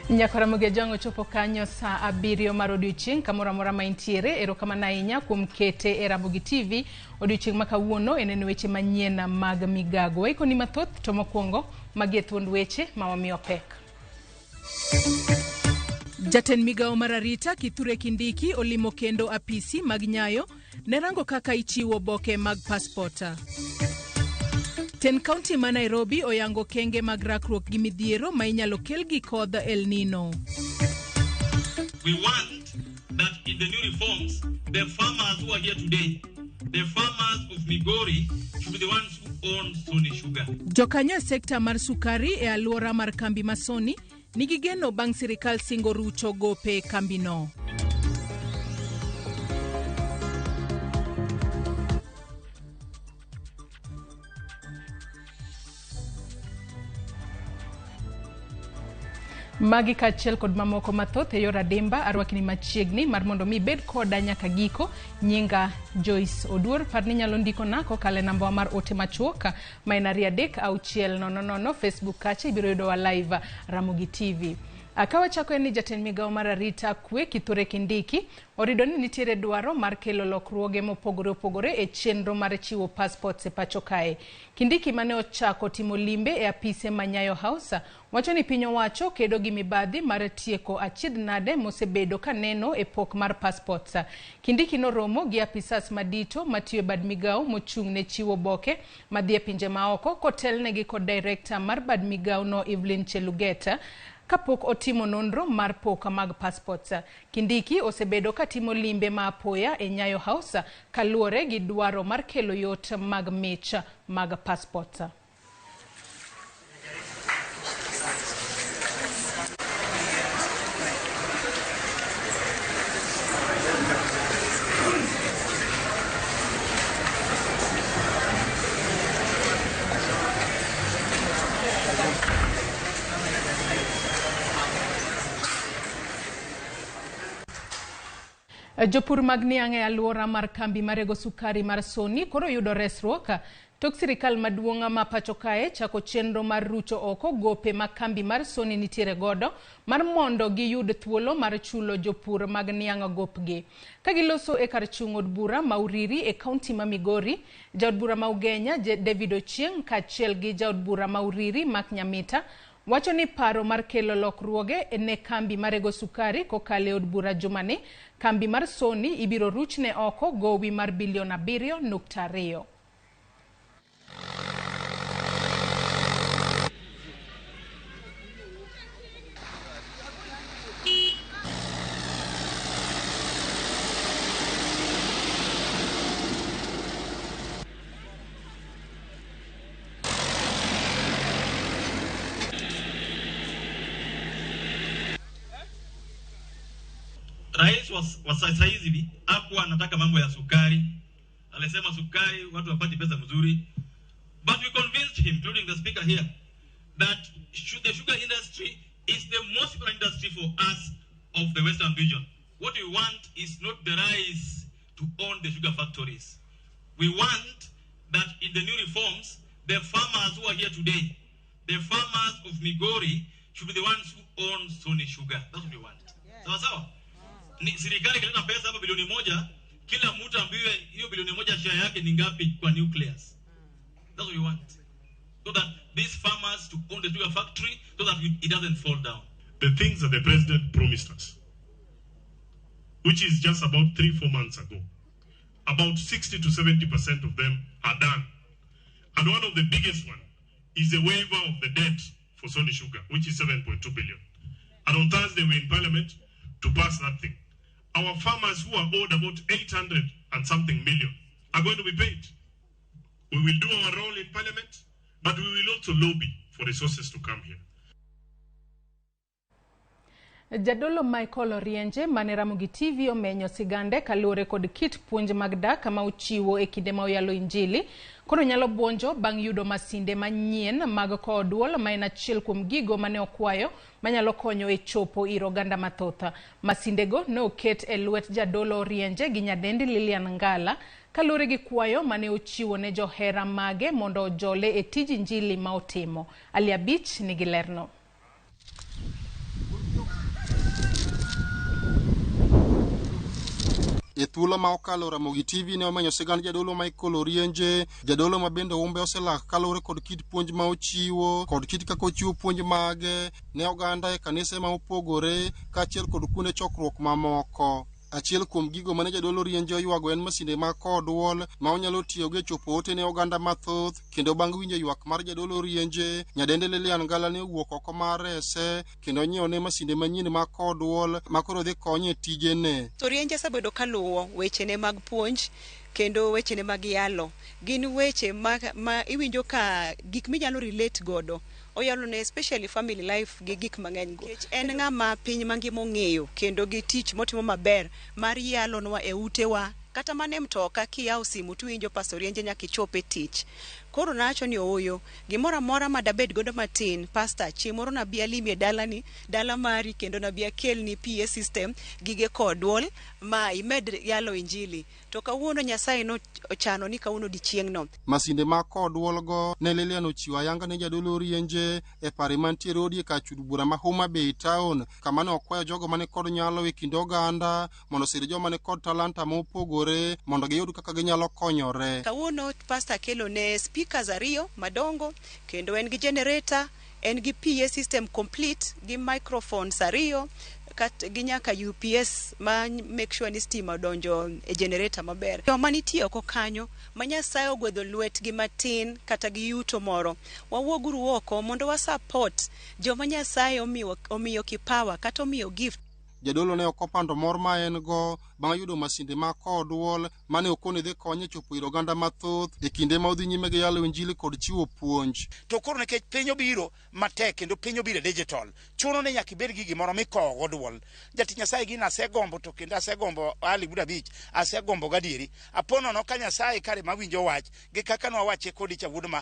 Nyaka Ramogi Ajwang' ochopo kanyo saa 7 mar odiochieng' kamoro amora ma intiere. Erokamano ahinya kuom kete e Ramogi TV odiochieng' ma kawuono e neno weche manyien mag migago. Waikoni mathoth to mokwongo magi e thuond weche ma wamiyo pek. Jatend migawo mar arita Kithure Kindiki olimo kendo apisi mag Nyayo ne rango kaka ichiwo oboke mag passport. Tend kaunti ma Nairobi oyango okenge mag rakruok gi midhiero ma inyalo kel gi kodh El Nino. We want that in the new reforms, the farmers who are here today, the farmers of Migori should be the ones who own Sony Sugar. Jokanyo e sekta mar sukari e alwora mar kambi ma Sony nigi geno bang' sirikal singo rucho gope kambino. Magi kaachiel kod mamoko mathoth e yor adimba arwakni machiegni mar mondo mi ibed koda nyaka giko. Nyinga Joyce Oduor. Par ni inyalo ndikona kokalo e nambawa mar ote machuok ma en 23600. Facebook kacha ibiro yudowa live Ramogi TV. Ka wachako en ni jatend migawo mar arita kwe Kithure Kindiki orido ni nitiere dwaro mar kelo lokruoge mopogore opogore e chenro mar chiwo passports e pacho kae. Kindiki mane ochako timo limbe e apise ma Nyayo House wacho ni piny owacho kedo gi mibadhi mar tieko achiedh nade mosebedo ka neno e pok mar passports. Kindiki noromo gi apisas madito matiyo e bad migawo mochung' ne chiwo oboke madhi e pinje maoko kotelnegi kod director mar bad migawo no Evelyn Cheluget kapok otimo nonro mar pok mag passports. Kindiki osebedo ka timo limbe ma apoya e Nyayo House kaluwore gi dwaro mar kelo yot mag mich mag passports. Jopur mag niang' e alwora mar kambi marego sukari mar Sony koro yudo resruok tok sirikal maduong' ma pacho kae chako chenro mar rucho oko gope ma kambi mar Sony nitiere godo mar mondo giyud thuolo mar chulo jopur mag niang' gopgi. Ka giloso e kar chung' od bura ma Uriri e kaunti ma Migori, jaod bura ma Ugenya David Ochieng' kaachiel gi jaod bura ma Uriri Mark Nyamita wacho ni paro mar kelo lokruoge ne kambi marego sukari kokalo e od bura jumani, kambi mar Sony ibiro ruchne oko gowi mar bilion 7.2. Rais wa sasa hivi hakuwa anataka mambo ya sukari. Alisema sukari watu wapate pesa mzuri. But we convinced him, including the speaker here, that the sugar industry is the most important industry for us of the Western region. What we want is not the rice to own the sugar factories. We want that in the new reforms, the farmers who are here today, the farmers of Migori should be the ones who own Sony Sugar. That's what we want. Sawa sawa? Ni serikali ikileta pesa hapa bilioni 1, kila mtu ambiwe hiyo bilioni 1 share yake ni ngapi kwa nucleus. That's what we want. So that these farmers to own the sugar factory so that it doesn't fall down. The things that the president promised us, which is just about 3-4 months ago, about 60 to 70% of them are done. And one of the biggest one is the waiver of the debt for Sony Sugar, which is 7.2 billion. And on Thursday, we're in Parliament to pass that thing. Our farmers who are owed about 800 and something million are going to be paid. We will do our role in Parliament, but we will also lobby for resources to come here. Jadolo Michael Orienje mane Ramogi TV omenyo sigande kaluwore kod kit puonj mag dak ma ochiwo e kinde ma oyalo injili. Koro nyalo buonjo bang' yudo masinde manyien mag kowo duol ma en achiel kuom gigo mane okwayo manyalo konyo e chopo ir oganda mathoth. Masindego ne oket e lwet Jadolo Orienje gi nyadendi Lilian Ngala kaluwore gi kwayo mane ochiwo ne johera mage mondo ojole e tij injili ma otimo. Ali Abich nigi lerno. E thuolo ma okalo Ramogi TV ne omenyo sigand jadolo Michael Orienje, jadolo ma bende umbe oselak kaluwore kod kit puonj ma ochiwo kod kit kaka ochiwo puonj mage ne oganda e kanise ma opogore kaachiel kod kuonde chokruok mamoko. Achiel kuom gigo mane jadolo Orienje oywago en masinde mag kowo duol ma onyalo tiyogo e chopo ote ne oganda mathoth kendo bang' winjo ywak mar jadolo Orienje, nyadende Lilian Ngala ne owuok oko mar rese kendo onyiewone masinde manyien mag kowo duol ma koro dhi konye e tijene. Orienje osebedo kaluwo wechene mag puonj kendo wechene mag yalo. Gin weche ma iwinjo ka gik minyalo relate godo. Oyalo ne especially family life gi gik mang'eny go. Nikech en ng'ama piny mangima ong'eyo kendo gi tich motimo maber mar yalonwa e utewa kata mana e mtoka kiyawo simu tiwinjo Pastor Orienje nyaka ichop e tich. Koro nawacho ni ooyo, gimoro amora ma dabed godo matin, Pastor, chieng' moro nabi alimi e dalani, dala mari kendo nabi akelni PA system, gige kowo duol ma imed yalo injili. To kawuono Nyasaye nochano ni kawuono odiechieng'no. Masinde mag kowo duolgo ne Lilian ochiwo ayanga ne jadolo Orienje e pare mantiere odi e kar chud bura ma Homa Bay Town, kama ne okwayo jogo mane kod nyalo e kind oganda mondo osir joma ni kod talanta mopogore mondo giyud kaka ginyalo konyore. Kawuono Pastor kelo ne speakers ariyo madongo kendo en gi generator, en gi PA system complete gi microphones ariyo gi nyaka UPS ma make sure ni stima odonjo e generator maber. Joma nitie oko kanyo ma Nyasaye ogwedho lwetgi matin kata gi yuto moro, wawuoguru oko mondo wa support joma Nyasaye omiyo kipawa kata omiyo gift. Jadolo ne ok opando mor ma en go bang' yudo masinde mag kowo duol mane okone dhi konye chopo ir oganda mathoth e kinde ma odhi nyime gi yalo injili kod chiwo puonj. To koro nikech piny obiro matek kendo piny obiro e digital, chuno ni nyaka ibed gi gimoro mikowo go duol. Jatich Nyasaye gino asegombo to kendo asegombo ali buda abich, asegombo gadieri. Apo nono ka Nyasaye kare mawinjo wach gi kaka nwawache kodi cha wuod ma,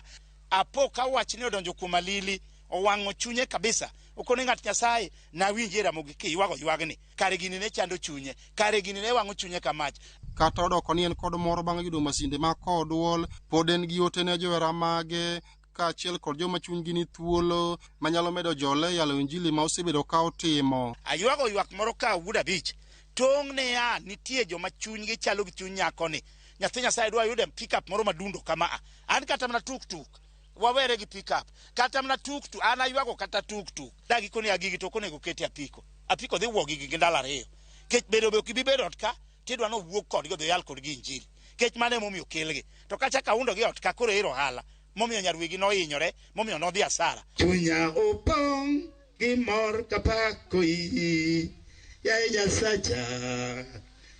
apo ka wachni odonjo kuom alili, owang'o chunye kabisa. Okone ng'at Nyasaye nawinje Ramogi kiywago ywagni, kare gini ne chando chunye, kare gini ne wang'o chunye kamach. Kata odoko ni en kod mor bang' yudo masinde mag kowo duol, pod en gi ote ne johera mage kaachiel kod joma chunygi ni thuolo manyalo medo jole yalo injili ma osebedo ka otimo. Aywago ywak moro ka wuod abich, tong' niya nitie joma chunygi chalo gi chuny nyakoni. Nyathi Nyasaye dwa yude pick-up moro madundo kama a. An kata mana tuk-tuk, wawere gi pick-up. Kata mana tuk-tuk, an aywago kata tuk-tuk. Da gikoni a gigi to ok onego keti apiko. Apiko dhi wuo gigi gi ndalo ariyo. Kech bedo be ok ibi bedo ot ka, tidwa ni owuog kodgi odhi oyal kodgi injili. Kech mano emomiyo okelgi. To kacha aundo gi ot ka koro ero ohala. Momiyo nyar wegi nohinyore, momiyo nodhi asara. Chunya opong' gi mor kapako iyi, yaye Nyasacha,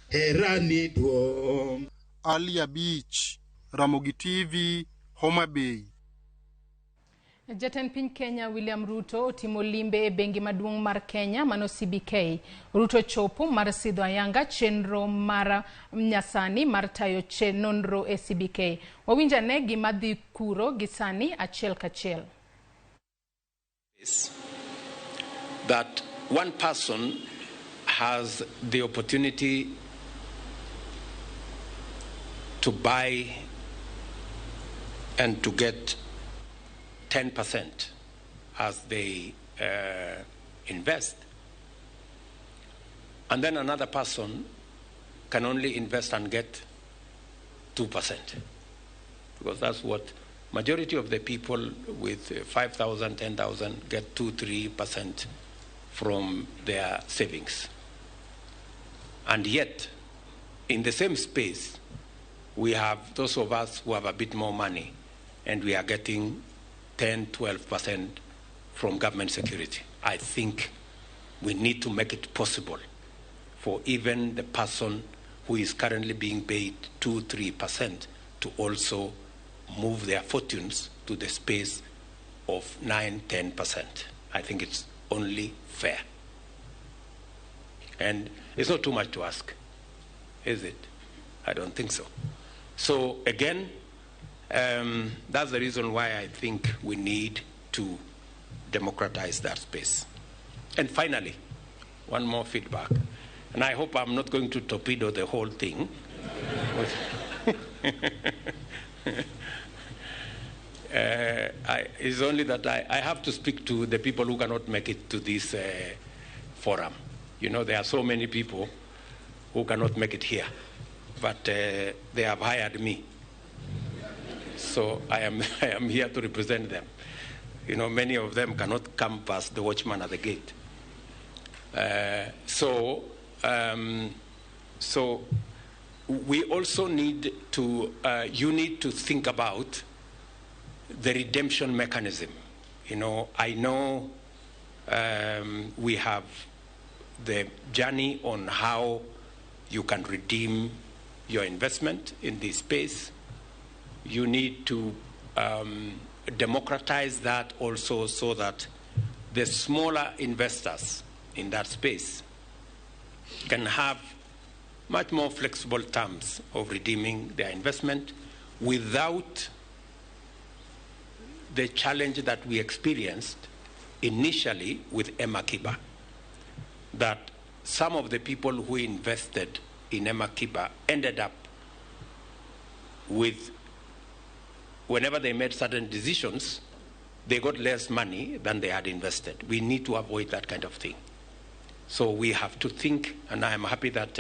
herani duong'. Ali Abich, Ramogi TV, Homa Bay. Jatend piny Kenya William Ruto otimo limbe e bengi maduong' mar Kenya mano CBK. Ruto chopo mar sidho ayanga chenro mar nyasani mar tayo nonro e CBK. Wawinj ane gima dhi kuro gi sani achiel kachiel. That one person has the opportunity to buy and to get 10% as they invest. And then another person can only invest and get 2%, because that's what majority of the people with 5,000, 10,000 get 2-3% from their savings. And yet, in the same space, we have those of us who have a bit more money, and we are getting 10-12% from government security. I think we need to make it possible for even the person who is currently being paid 2-3% to also move their fortunes to the space of 9-10%. I think it's only fair. And it's not too much to ask, is it? I don't think so. So again, that's the reason why I think we need to democratize that space. And finally, one more feedback. And I hope I'm not going to torpedo the whole thing. It's only that I have to speak to the people who cannot make it to this forum. You know, there are so many people who cannot make it here, but they have hired me. So I am here to represent them. You know, many of them cannot come past the watchman at the gate. So we also need to, you need to think about the redemption mechanism. You know, I know we have the journey on how you can redeem your investment in this space. You need to democratize that also so that the smaller investors in that space can have much more flexible terms of redeeming their investment without the challenge that we experienced initially with M-Akiba, that some of the people who invested in M-Akiba ended up with, whenever they made certain decisions, they got less money than they had invested. We need to avoid that kind of thing. So we have to think, and I am happy that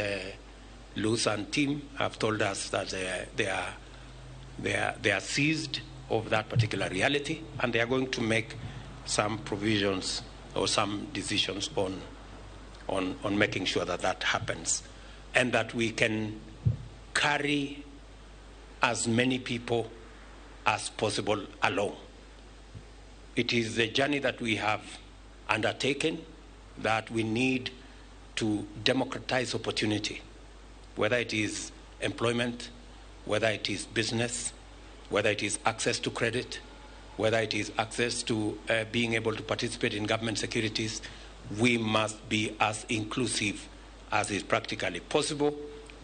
Luz and team have told us that they are seized of that particular reality, and they are going to make some provisions or some decisions on making sure that that happens, and that we can carry as many people as possible along. It is the journey that we have undertaken that we need to democratize opportunity, whether it is employment, whether it is business, whether it is access to credit, whether it is access to being able to participate in government securities. We must be as inclusive as is practically possible,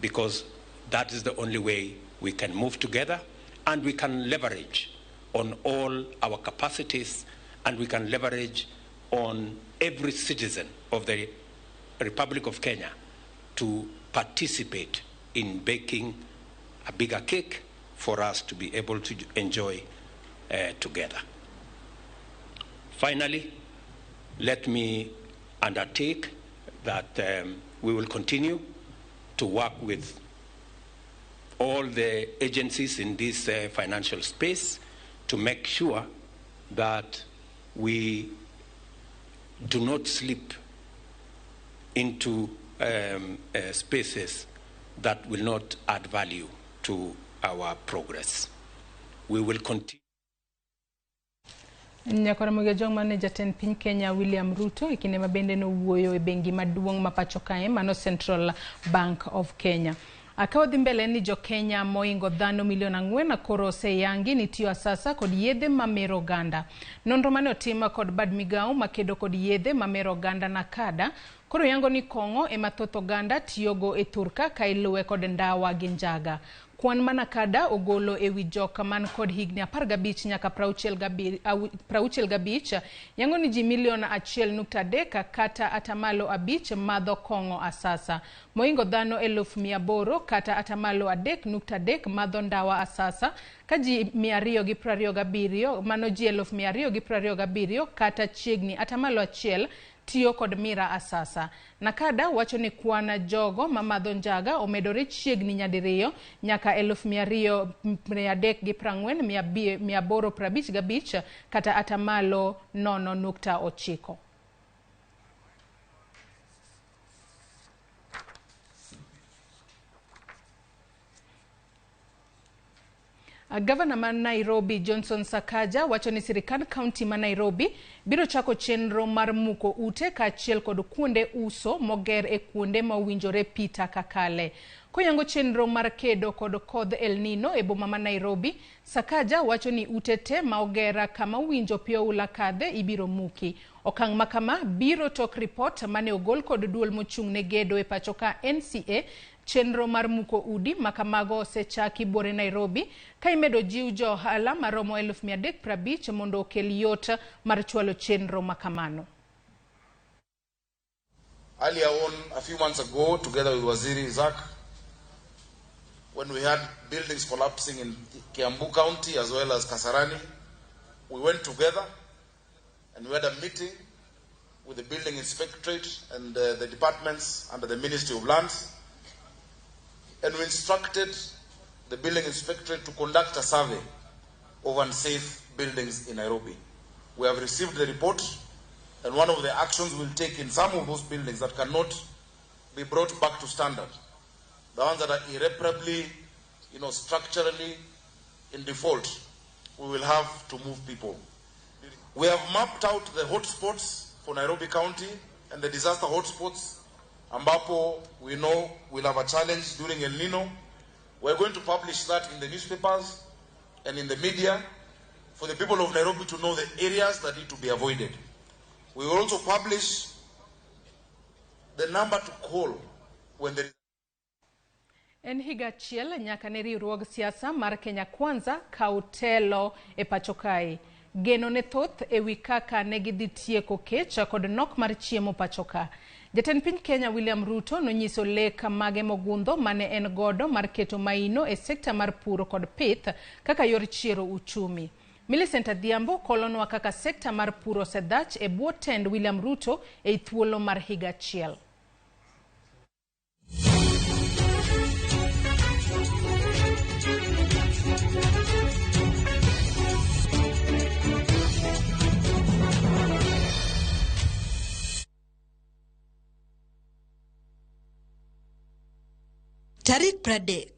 because that is the only way we can move together and we can leverage on all our capacities, and we can leverage on every citizen of the Republic of Kenya to participate in baking a bigger cake for us to be able to enjoy together. Finally, let me undertake that we will continue to work with all the agencies in this financial space to make sure that we do not slip into spaces that will not add value to our progress. We will continue. Nyakora Jong mane jatend piny Kenya William Ruto e kinde ma bende nowuoyo e bengi maduong' ma pacho kae mano Central Bank of Kenya. Ka wadhi mbele ni jo Kenya moingo dhano milion 4 koro oseyangi ni tiyo asasa kod yedhe mamero oganda. Nonro mane otim kod bad migao makedo kod yedhe mamero oganda NACADA koro yango ni kong'o ema thoth oganda tiyogo e thurka ka iluwe kod ndawa gi njaga. Kwan ma NACADA ogolo ewi jok man kod higni 15 nyaka 65 yango ni ji milion 1.3 kata 5% madho kong'o asasa. Moingo dhano 800,000 kata 3.3% madho ndawa asasa, ka ji 227 mano ji 227 kata chiegni 1% tiyo kod mira asasa. NACADA wacho ni kwana jogo mamadho njaga omedore chiegni nyadiriyo nyaka 234,855 kata 0.9. Gavana ma Nairobi Johnson Sakaja wacho ni sirikand county ma Nairobi biro chako chenro mar muko ute kaachiel kod kuonde uso moger e kuonde ma owinjore pita kakale. Koyango chenro mar kedo kod kodh El Nino e boma ma Nairobi, Sakaja wacho ni ute te ma oger kama owinjo piyo oula kadhe ibiro muki. Okang' makama biro tok ripot mane ogol kod duol mochung' ne gedo e pacho ka NCA. Chenro mar muko udi makamago osechaki buore Nairobi ka imedo jiw jo ohala maromo 350,000 mondo okel yot mar chwalo chenro makamano. Earlier on, a few months ago, together with Waziri Isaac, when we had buildings collapsing in Kiambu County as well as Kasarani, we went together and we had a meeting with the building inspectorate and the departments under the Ministry of Lands. And we instructed the building inspectorate to conduct a survey of unsafe buildings in Nairobi. We have received the report, and one of the actions we'll take in some of those buildings that cannot be brought back to standard, the ones that are irreparably, structurally in default, we will have to move people. We have mapped out the hotspots for Nairobi County and the disaster hotspots, ambapo we know we'll have a challenge during El Nino. We're going to publish that in the newspapers and in the media for the people of Nairobi to know the areas that need to be avoided. We will also publish the number to call when there is. En higa achiel nyaka ne riwruog siasa mar Kenya Kwanza kaw telo e pacho kae. Geno ne thoth ewi kaka ne gidhi tieko kech kod nok mar chiemo pacho ka. Jatend piny Kenya William Ruto nonyiso lek mage mogundho mane en godo mar keto maino e sekta mar puro kod pith kaka yor chiero uchumi. Millicent Adhiambo kolonwa kaka sekta mar puro osedhach e bwo tend William Ruto e thuolo mar higa achiel. Tarik 30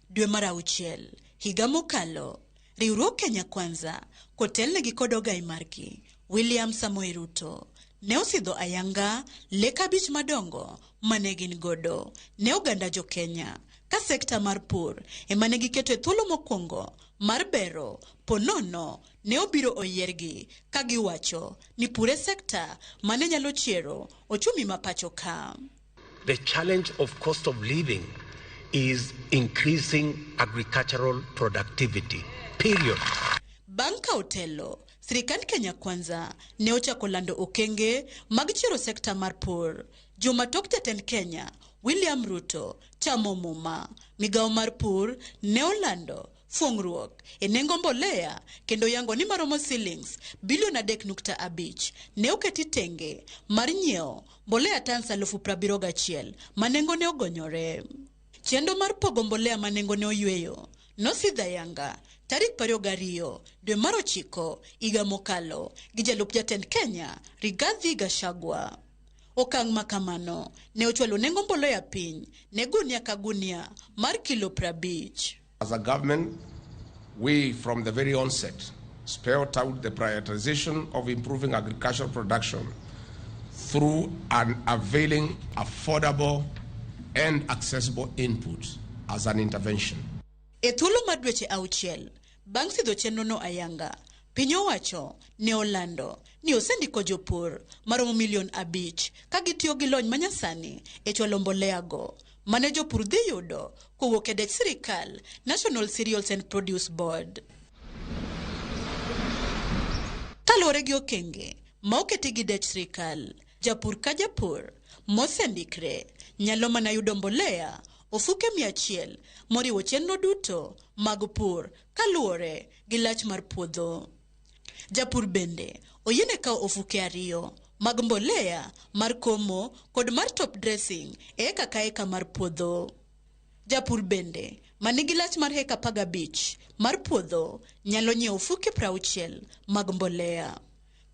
dwe mar auchiel higa mokalo, riwruog Kenya Kwanza kotelnegi kod ogai margi William Samoei Ruto ne osidho ayanga lek abich madongo mane gin godo ne oganda jo Kenya ka sekta mar pur ema ne giketo e thuolo mokwongo mar bero ponono ne obiro oyiergi ka giwacho ni pur e sekta mane nyalo chiero ochumi ma pacho ka. The challenge of cost of living is increasing agricultural productivity, period. Bang' kawo telo, sirikand Kenya Kwanza ne ochako lando okenge mag chiero sekta mar pur. Juma tok jatend Kenya William Ruto chamo muma, migawo mar pur ne olando fuong'ruok e nengo mbolea kendo yango ni maromo shillings bilion 3.5 ne oketi tenge mar nyiewo mbolea tans 71,000 ma nengone ogonyore. Chenro mar pogo mbolea ma nengone oyweyo nosidho ayanga tarik 22 dwe mar ochiko higa mokalo gi jalup jatend Kenya Rigathi Gachagua. Okang' ma kamano ne ochwalo nengo mbolea piny ne gunia ka gunia mar kilo 50. As a government, we from the very onset spelled out the prioritization of improving agricultural production through an availing affordable and accessible inputs as an intervention. E thuolo mar dweche auchiel bang' sidho chenrono ayanga, piny owacho ne olando ni osendiko jopur maromo milion 5 ka gitiyo gi lony manyasani e chwalo mbolea go mane jopur dhi yudo kowuok e dech sirikal National Cereals and Produce Board. Kaluwore gi okenge ma oketi gi dech sirikal, japur ka japur mosendikre nyalo mana yudo mbolea ofuke 100 moriwo chenro duto mag pur kaluwore gi lach mar puodho. Japur bende oyiene kawo ofuke 2 mag mbolea mar komo kod mar top dressing e eka ka eka mar puodho. Japur bende manigi lach mar heka 15 mar puodho nyalo nyiewo ofuke 60 mag mbolea.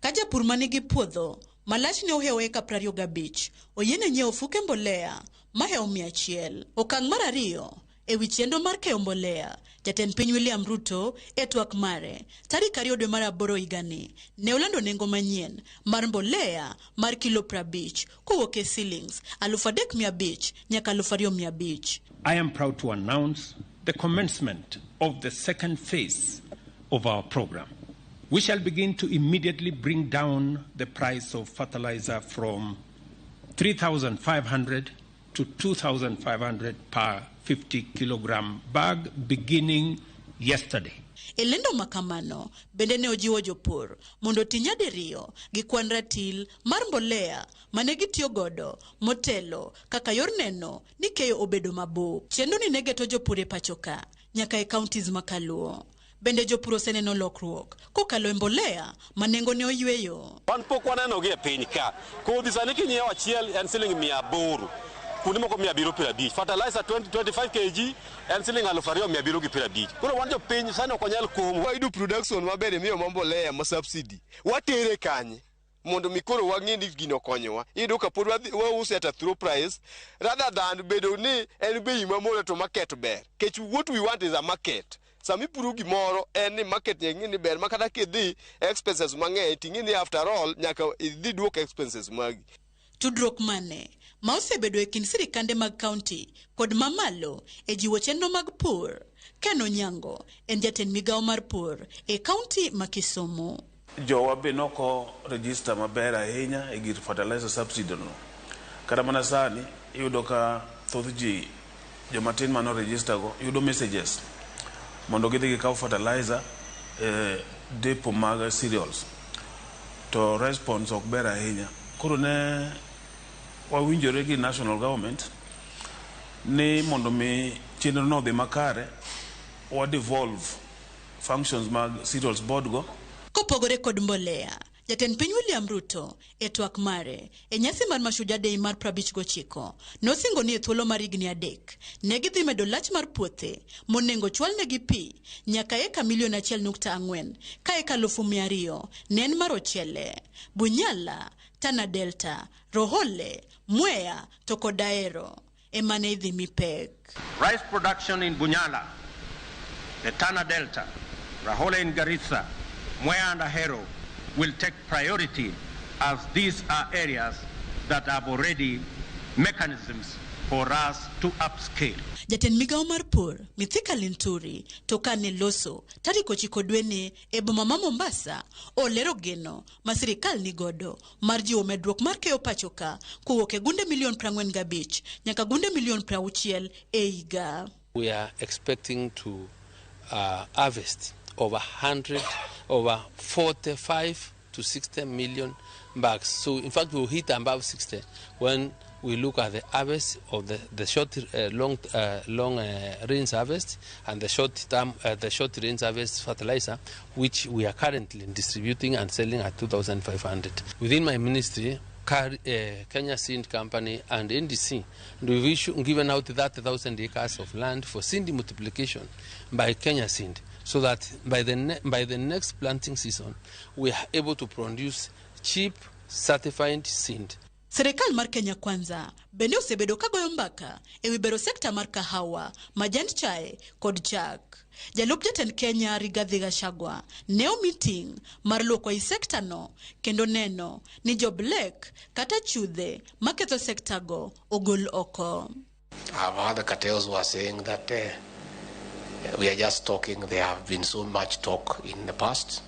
Ka japur manigi puodho ma lachne ohewo eka 25 oyiene nyiewo ofuke mbolea mahewo 100. Okang' mar ariyo ewi chenro mar keyo mbolea, jatend piny William Ruto e twak mare tarik 2 dwe mar aboro higani ne olando nengo manyien mar mbolea mar kilo 50 kowuok e shillings 3,500 nyaka 2,500. I am proud to announce the commencement of the second phase of our program. We shall begin to immediately bring down the price of fertilizer from 3,500 to 2,500 per 50 kilogram bag beginning yesterday. E lendo makamano bende ne ojiwo jopur mondo oti nyadiriyo gi kwan ratil mar mbolea mane gitiyo godo motelo kaka yor neno ni keyo obedo mabup. Chenro ni ne geto jopur e pacho ka nyaka e counties makaluo. Bende jopur oseneno lokruok kokalo e mbolea ma nengone oyweyo. Wan pok waneno gi e piny ka. Kodhi sani kinyiewo achiel en siling 800. Kuonde moko 750. Fertilizer 20 25 kg en siling 2750. Koro wan jopiny sani ok wanyal komo. Wayudo production maber imiyo ma mbolea ma subsidy. Watere kanye? Mondo mi koro wang'e ni gino okonyowa. Iyudo ka pod wause at a throw price rather than bedo ni en bei mamolo to market ber. Kech what we want is a market. Sama ipuro gimoro en ni market nyaka ing'e ni ber ma kata kidhi expenses mang'eny ting'e ni after all nyaka idhi duok expenses magi. Tudruok mane ma osebedo e kind sirikande mag kaunti kod mamalo e jiwo chenro mag pur? Ken Onyango en jatend migawo mar pur e kaunti ma Kisumu. Jowa be noko register maber ahinya e gir fertilizer subsidy no. Kata mana sani iyudo ka thoth ji jomatin mano register go yudo messages mondo gidhi gikaw fertilizer e depot mag cereals to response ok ber ahinya. Koro ne wawinjore gi national government ni mondo mi chenro no odhi makare wa devolve functions mag cereals board go. Kopogore kod mbolea, jatend piny William Ruto e twak mare e nyasi mar Mashujaa Day mar 59 nosingo ni e thuolo mar higni 3 ne gidhi medo lach mar puothe monengo chwalnegi pi nyaka eka milion 1.4 ka eka 200,000 ne en mar ochele, Bunyala, Tana Delta, Rohole, Mwea to kod Ahero ema ne idhi mi pek. Rice production in Bunyala, the Tana Delta, Rahole in Garissa, Mwea and Ahero will take priority as these are areas that have already mechanisms for us to upscale. Jatend migawo mar pur Mithika Linturi to kane loso tarik 9 dweni e boma ma Mombasa olero geno ma sirikal nigodo mar jiwo medruok mar keyo pacho ka kowuok e gunde milion 45 nyaka gunde milion 60 e higa. We are expecting to harvest over 45 to 60 million bags. So in fact, we'll hit above 60 when we look at the harvest of the short, long range harvest and the short term, the short range harvest fertilizer, which we are currently distributing and selling at 2,500. Within my ministry, Kenya Seed Company and NDC, and we've given out 30,000 acres of land for seed multiplication by Kenya Seed, so that by the next planting season, we are able to produce cheap, certified seed. Serikal mar Kenya Kwanza bende osebedo kagoyo mbaka ewi bero sekta mar kahawa, majand chae kod chak. Jalup jatend Kenya Rigathi Gachagua ne omi ting' mar luoko i sekta no kendo neno ni joblek kata chudhe maketho sekta go ogol oko. I've heard the cartels were saying that we are just talking. There have been so much talk in the past,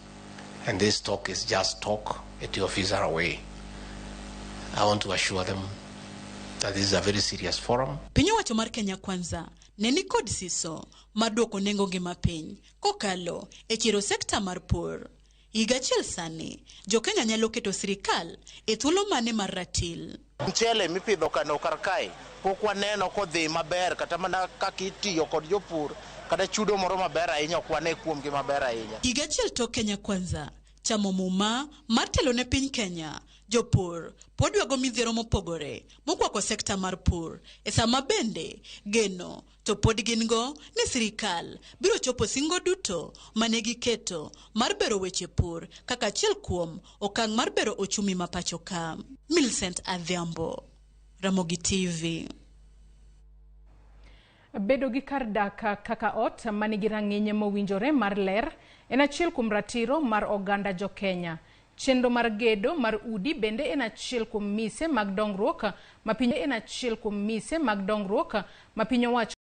and this talk is just talk. Your fees are away. I want to assure them that this is a very serious forum. Piny owacho mar Kenya Kwanza ne ni kod siso mar duoko nengo ngima piny kokalo e chiro sekta mar pur. Higa achiel sani, jo-Kenya nyalo keto sirikal e thuolo mane mar ratil. Mchele mipidho kano kar kae pok waneno kodhi maber kata mana kaka itiyo kod jopur kata chudo moro maber ahinya ok wane kuomgi maber ahinya. Higa achiel tok Kenya Kwanza chamo muma mar telo ne piny Kenya, jopur pod ywago midhiero mopogore mokwako sekta mar pur e sama bende geno to pod gin go ni sirikal biro chopo singo duto mane giketo mar bero weche pur kaka achiel kuom okang' mar bero ochumi ma pacho ka. Millicent Adhiambo, Ramogi TV. Bedo gi kar dak kaka ot manigi rang'iny mowinjore mar ler en achiel kuom ratiro mar oganda jo Kenya. Chenro mar gedo mar udi bende en achiel kuom mise mag dongruok ma piny en achiel kuom mise mag dongruok ma piny owacho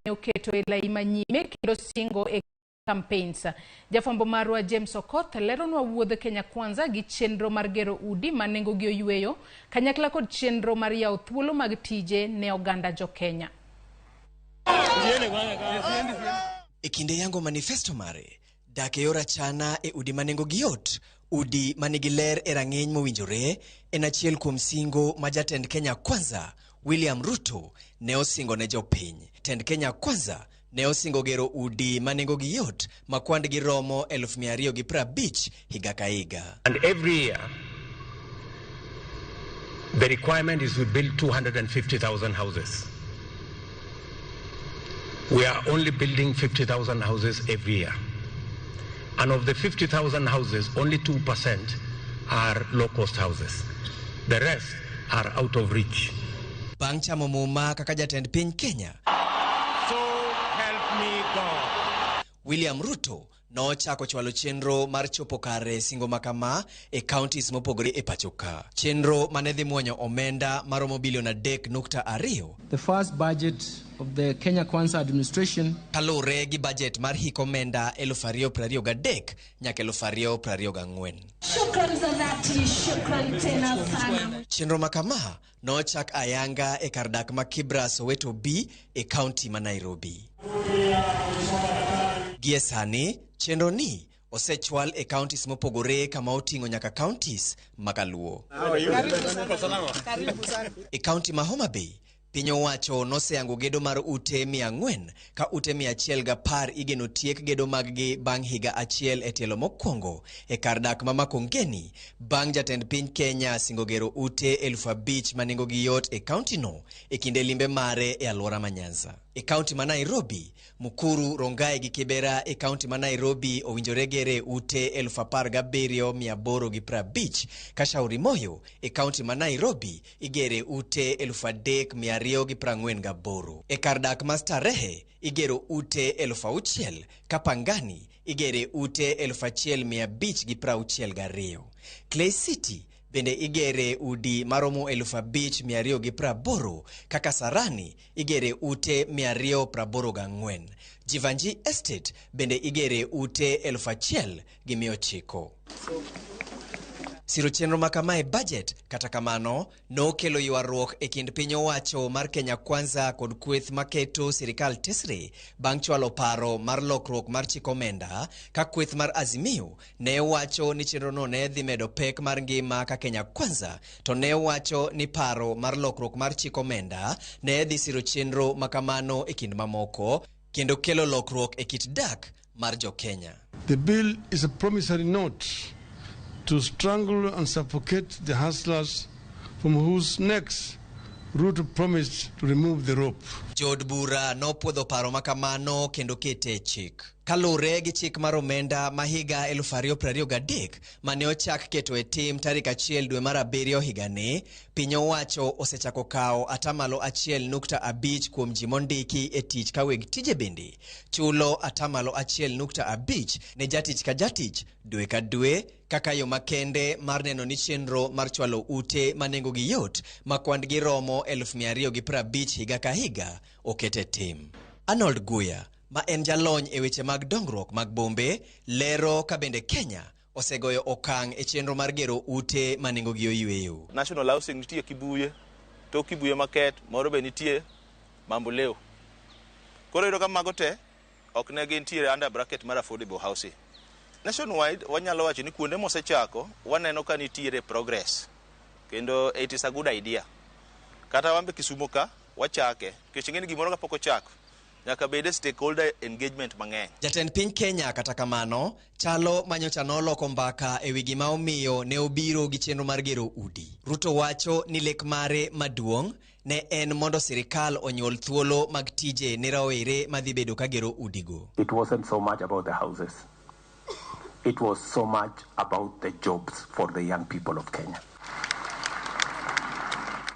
ne oketo e lai manyime kendo singo e campaigns. Jafwambo marwa James Okoth leronwa wuodh Kenya Kwanza gi chenro mar gero udi ma nengogi oyweyo kanyakla kod chenro mar yawo thuolo mag tije ne oganda jo Kenya. E kinde yango manifesto mare, dak e yor achana e udi ma nengogi yot, udi manigi ler e rang'iny mowinjore, en achiel kuom singo ma jatend Kenya Kwanza William Ruto ne osingo ne jopiny. Tend Kenya Kwanza ne osingo gero udi ma nengogi yot ma kwandgi romo 250,000 higa ka higa. And every year The requirement is we build 250,000 houses. We are only building 50,000 houses every year. And of the 50,000 houses, only 2% are low-cost houses. The rest are out of reach. Bang' chamo muma kaka jatend piny Kenya, So help me God. William Ruto nochako chwalo chenro mar chopo kare singo makama e counties mopogore e pacho ka. Chenro mane dhi muonyo omenda maromo bilion 3.2. The first budget of the Kenya Kwanza administration kaluwore gi bajet mar hik omenda 2023 nyaka 2024. Shukran za dhati, shukran tena sana. Chenro makama nochak ayanga e kar dak ma Kibra Soweto B e kaunti ma Nairobi. Gie sani, chenro ni osechwal e counties mopogore kama oting'o nyaka counties makaluo. E kaunti ma Homa Bay, piny owacho noseyango gedo mar ute 400 ka ute 110 igeno tiek gedo maggi bang' higa achiel e tielo mokwongo e kar dak ma Makongeni bang' jatend piny Kenya singo gero ute 5,000 ma nengogi yot e kauntino e kinde limbe mare e alwora ma Nyanza. E kaunti ma Nairobi, Mukuru, Rongai gi Kibera e kaunti ma Nairobi owinjore gere ute 17,850 ka Shauri Moyo e kaunti ma Nairobi igere ute 3,248. E kar dak ma Starehe igero ute 6,000 ka Pangani igere ute 1,562. Clay City bende igere udi maromo 5,280 ka Kasarani igere ute 284. Jivanji Estate bende igere ute 1,900. Siro chenro makama e budget kata kamano nokelo ywaruok e kind piny owacho mar Kenya Kwanza kod kweth maketo sirikal tesre bang' chwalo paro mar lokruok mar chik omenda ka kweth mar Azimio ne wacho ni chenrono ne dhi medo pek mar ngima ka Kenya Kwanza to ne wacho ni paro mar lokruok mar chik omenda ne dhi siro chenro makamano e kind mamoko kendo kelo lokruok e kit dak mar jo-Kenya. The bill is a promissory note to strangle and suffocate the hustlers from whose necks Ruto promised to remove the rope. Jood bura nopuodho paro makamano kendo kete e chik. Kaluwore gi chik mar omenda ma higa 2023 mane ochak keto e tim tarik 1 dwe mar abiriyo higani, piny owacho osechako kawo 1.5% kuom ji mondiki e tich ka weg tije bende chulo 1.5% ne jatich ka jatich dwe ka dwe kaka yo makende mar neno ni chenro mar chwalo ute ma nengogi yot ma kwand-gi romo 250,000 higa ka higa oket e tim. Arnold Guya ma en jalony e weche mag dongruok mag bombe lero ka bende Kenya osegoyo okang' e chenro mar gero ute ma nengogi oyweyo. National Housing nitie Kibuye, to Kibuye Market moro be nitie Mamboleo. Koro iyudo ka mago te ok ne gintiere under bracket mar affordable housing. Nationwide wanyalo wacho ni kuonde mosechako waneno ka nitiere progress kendo it is a good idea. Kata wan be Kisumo ka wachake nikech ing'e ni gimoro kapok ochak nyaka bede stakeholder engagement mang'eny. Jatend piny Kenya kata kamano chalo manyocha noloko mbaka e wi gima omiyo ne obiro gi chenro mar gero udi. Ruto wacho ni lek mare maduong' ne en mondo sirikal onyuol thuolo mag tije ne rawere madhi bedo ka gero udigo. It wasn't so much about the houses. It was so much about the jobs for the young people of Kenya.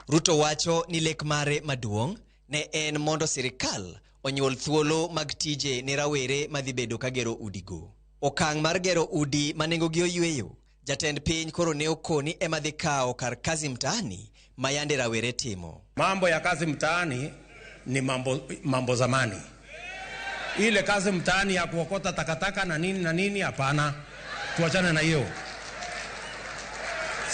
Ruto wacho ni lek mare maduong' ne en mondo sirikal onyuol thuolo mag tije ne rawere madhi bedo ka gero udigo. Okang' mar gero udi ma nengogi oyweyo, jatend piny koro ne okoni ema dhi kawo kar kazi mtaani ma yande rawere timo. Mambo ya kazi mtaani ni mambo zamani. Ile kazi mtaani ya kuokota takataka na nini na nini, hapana. Tuachane na hiyo.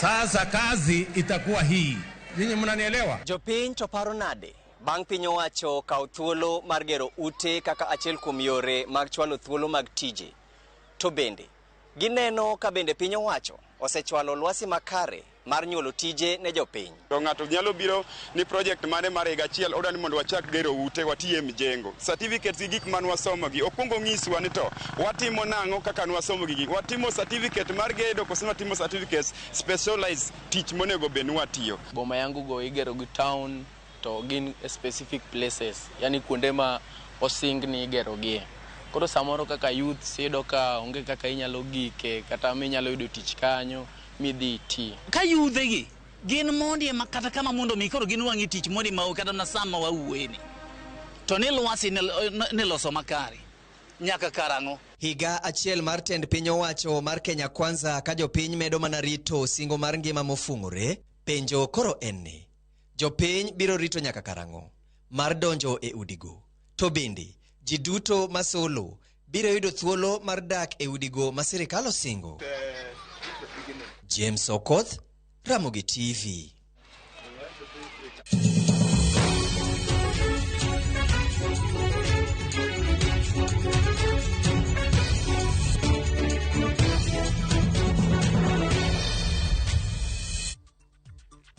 Sasa kazi itakuwa hii. Nyinyi mnanielewa? Jopiny to paro nade bang' piny owacho kawo thuolo mar gero ute kaka achiel kuom yore mag chwalo thuolo mag tije? To bende gineno ka bende piny owacho osechwalo lwasi makare mar nyuolo tije ne jopiny. To ng'ato nyalo biro ni project mane mar higa achiel odwa ni mondo wachak gero ute watiye mjengo. Certificates gi gik man wasomo gi okwongo nyiswa ni to watimo nang'o kaka nwasomo gigi. Watimo certificate mar gedo koso watimo certificates specialized tich monego bed ni watiyo. Boma yangu go igero gi town to gin specific places, yani kuonde ma osing ni igerogie. Koro samoro kaka youth iyudo ka onge kaka inyalo gike kata minyalo yudo tich kanyo midhi iti. Ka yudhegi gin mondi ema kata kama mondo mi koro ginwang'i tich mondi ma kata mana sama wawuoyeni to ni lwasi ni loso makare nyaka karang'o? Higa achiel mar tend piny owacho mar Kenya Kwanza ka jopiny medo mana rito singo mar ngima mofung'ore, penjo koro en ni, jopiny biro rito nyaka karang'o mar donjo e udigo? To bende, ji duto masolo biro yudo thuolo mar dak e udigo ma sirikal osingo? James Okoth, Ramogi TV.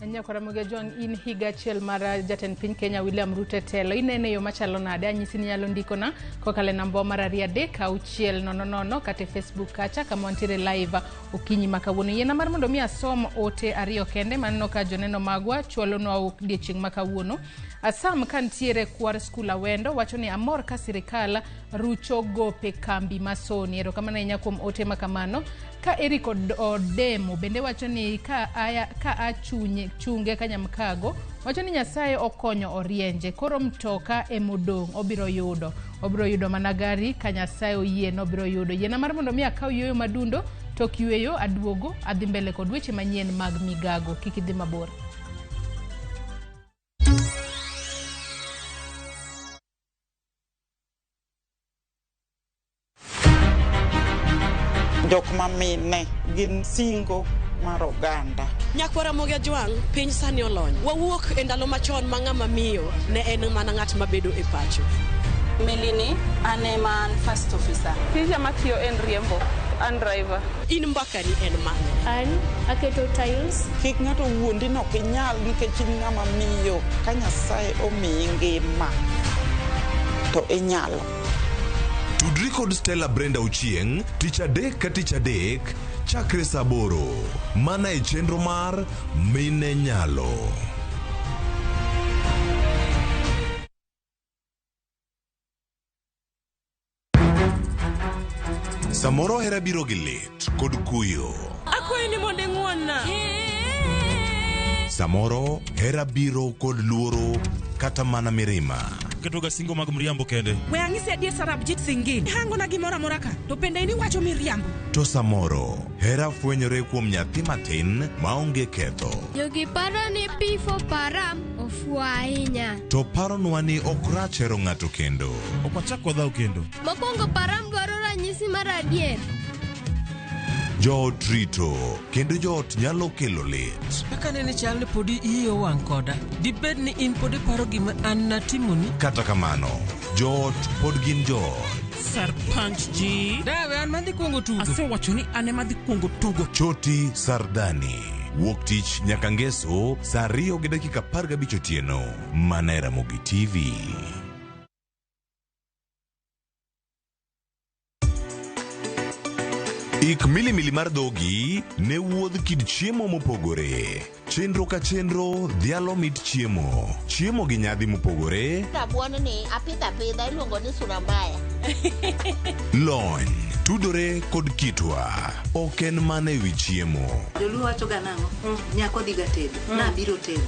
Nyakwara Ramogi Ajwang', in higa achiel mar jatend piny Kenya William Ruto e telo, inene yo machalo nade? Anyisi ni inyalo ndikona kokalo e namba mar 2 3 6 0 0 kata e Facebook kacha kama wantiere live okinyi ma kawuono. Yiena mar mondo mi asom ote ariyo kende maneno ka joneno magwa chwalonwa odiechieng' ma kawuono. Asam kantiere Kwar School Awendo wacho ni amor ka sirikal rucho gope kambi ma Sony. Erokamano ahinya kuom ote ma kamano. Ka Eric Odemo bende wacho ni ka a chunge Kanyamkago wacho ni Nyasaye okonyo Orienje, koro mtoka emodong' obiro yudo mana gari ka Nyasaye oyie nobiro yudo. Yiena mar mondo mi akaw yueyo madundo tok yueyo aduogo adhi mbele kod weche manyien mag migago. Kik idhi mabor. Jok mamine gin singo mar oganda. Nyakwara Ramogi Ajwang', piny sani olony. Wawuok e ndalo machon ma ng'ama miyo ne en mana ng'at mabedo e pacho. Melini, an ema an first officer. Tija matiyo en riembo, an driver. In mbakani en mane? An aketo tiles. Kik ng'ato wuondi ni ok inyal nikech in ng'ama miyo. Ka Nyasaye omiyi ngima to inyalo. Tudri kod Stella Brenda Ochieng' tich adek ka tich adek chakre saa 8 mana e chenro mar Mine Nyalo. Samoro hera biro gi lit kod kuyo. Akwayi ni mondo ing'won-na. Samoro hera biro kod luoro kata mana mirima. Ketoga singo mag mriambo kende. We ang'isi adier Sarabjit Singh. Hangona gimoro amora ka, to bende in iwacho miriambo. To samoro hera fwenyore kuom nyathi matin maonge ketho. Jogi paro ni P4 Param ofuwo ahinya. To paronwa ni ok rach hero ng'ato kendo. Ok wachak wadhaw kendo. Mokwongo Param dwaro ranyisi mar adier. Joot rito kendo joot nyalo kelo lit. Kaka nene chal ni podi iyi owang' koda, dibed ni in pod iparo gima an natimoni? Kata kamano, joot pod gin joot. Sarpanch ji. Dawe an madhi kuongo tugo. Asewacho ni an ema dhi kuongo tugo. Choti Sardani. Wuok tich nyaka ngeso saa 2:15 otieno. Mana e Ramogi TV. Ik milimili mar dhogi ne wuodh kit chiemo mopogore. Chenro ka chenro dhialo mit chiemo. Chiemo gi nyadhi mopogore. Rabuon ni apidho apidha iluongo ni sura mbaya. Lony tudore kod kitwa. Ok en mana ewi chiemo. Joluo wacho ga nang'o? Nyako dhi ga tedo. Nabiro tedo.